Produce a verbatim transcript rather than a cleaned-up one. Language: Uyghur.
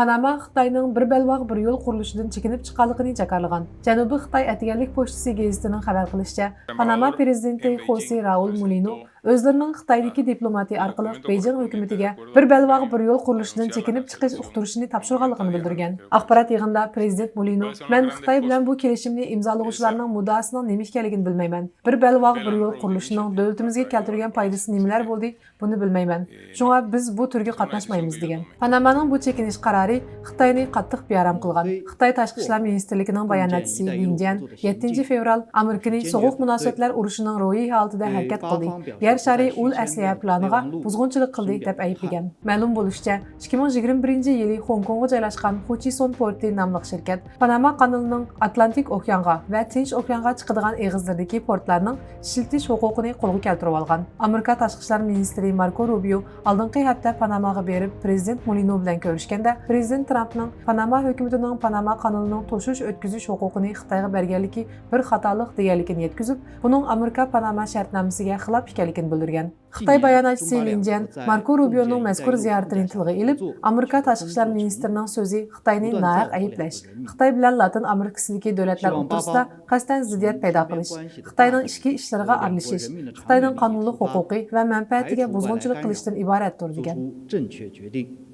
پاناما خىتاينىڭ بىر بەلباغ بىر يول قۇرۇلۇشىدىن چېكىنىپ چىققانلىقىنى جاكارلىغان. جەنۇبىي خىتاي ئەتىگەنلىك پوچتىسى گېزىتىنىڭ خەۋەر قىلىشىچە، پاناما پىرېزىدېنتى خوسې رائۇل مۇلىنو ئۆزلىرىنىڭ خىتايدىكى دىپلوماتى ئارقىلىق بېيجىڭ ھۆكۈمىتىگە بىر بەلباغ بىر يول قۇرۇلۇشىدىن چېكىنىپ چىقىش ئۇقتۇرۇشىنى تاپشۇرغانلىقىنى بىلدۈرگەن. ئاخبارات يىغىنىدا پىرېزىدېنت مۇلىنو، مەن خىتاي بىلەن بۇ كېلىشىمنى ئىمزالىغۇچىلارنىڭ مۇددىئاسىنىڭ نېمە ئىكەنلىكىنى بىلمەيمەن. بىر بەلباغ بىر يول قۇرۇلۇشىنىڭ دۆلىتىمىزگە كەلتۈرگەن پايدىسى نېمىلەر بولدى؟ بۇنى بىلمەيمەن. شۇڭا بىز بۇ تۈرگە قاتناشمايمىز، دېگەن. پانامانىڭ بۇ چېكىنىش قارارى خىتاينى قاتتىق بىئارام قىلغان. خىتاي تاشقى ئىشلار مىنىستىرلىكىنىڭ باياناتچىسى لىن جيەن يەتتىنچى فېۋرال ئامېرىكىنى سوغۇق مۇناسىۋەتلەر ئۇرۇشىنىڭ روھىي ھالىتىدە ھەرىكەت قىلدى، يەر شارى ئۇل ئەسلىھە پىلانىغا بۇزغۇنچىلىق قىلدى، دەپ ئەيىبلىگەن. مەلۇم بولۇشىچە، ئىككى مىڭ يىگىرمە بىرىنچى يىلى خوڭكوڭغا جايلاشقان خۇچىسون پورتى ناملىق شىركەت پاناما قانىلىنىڭ ئاتلانتىك ئوكيانغا ۋە تىنچ ئوكيانغا چىقىدىغان ئېغىزلىرىدىكى پورتلارنىڭ ئىشلىتىش ھوقۇقىنى قولغا كەلتۈرۈۋالغان. ئامېرىكا تاشقى ئىشلار مىنىستىرى ماركو روبىيو ئالدىنقى ھەپتە پاناماغا بېرىپ، پىرېزىدېنت مۇلىنو بىلەن كۆرۈشكەندە، پىرېزىدېنت ترامپنىڭ پاناما ھۆكۈمىتىنىڭ پاناما قانىلىنىڭ توشۇش ئۆتكۈزۈش ھوقۇقىنى خىتايغا بەرگەنلىكى بىر خاتالىق دېگەنلىكىنى يەتكۈزۈپ، بۇنىڭ ئامېرىكا پاناما شەرتنامىسىگە خىلاپ ئىكەنلىكىنى بىلدۈرگەن. خىتاي باياناتچىسى لىن جيەن ماركو روبىيونىڭ مەزكۇر زىيارىتىنى تىلغا ئېلىپ، ئامېرىكا تاشقى ئىشلار مىنىستىرىنىڭ سۆزى خىتاينى ناھەق ئەيىبلەش، خىتاي بىلەن لاتىن ئامېرىكىسىدىكى دۆلەتلەر ئوتتۇرىسىدا قەستەن زىددىيەت پەيدا قىلىش، خىتاينىڭ ئىچكى ئىشلىرىغا ئارىلىشىش، خىتاينىڭ قانۇنلۇق ھوقۇقى ۋە مەنپەئەتىگە بۇزغۇنچىلىق قىلىشتىن ئىبارەتتۇر، دېگەن.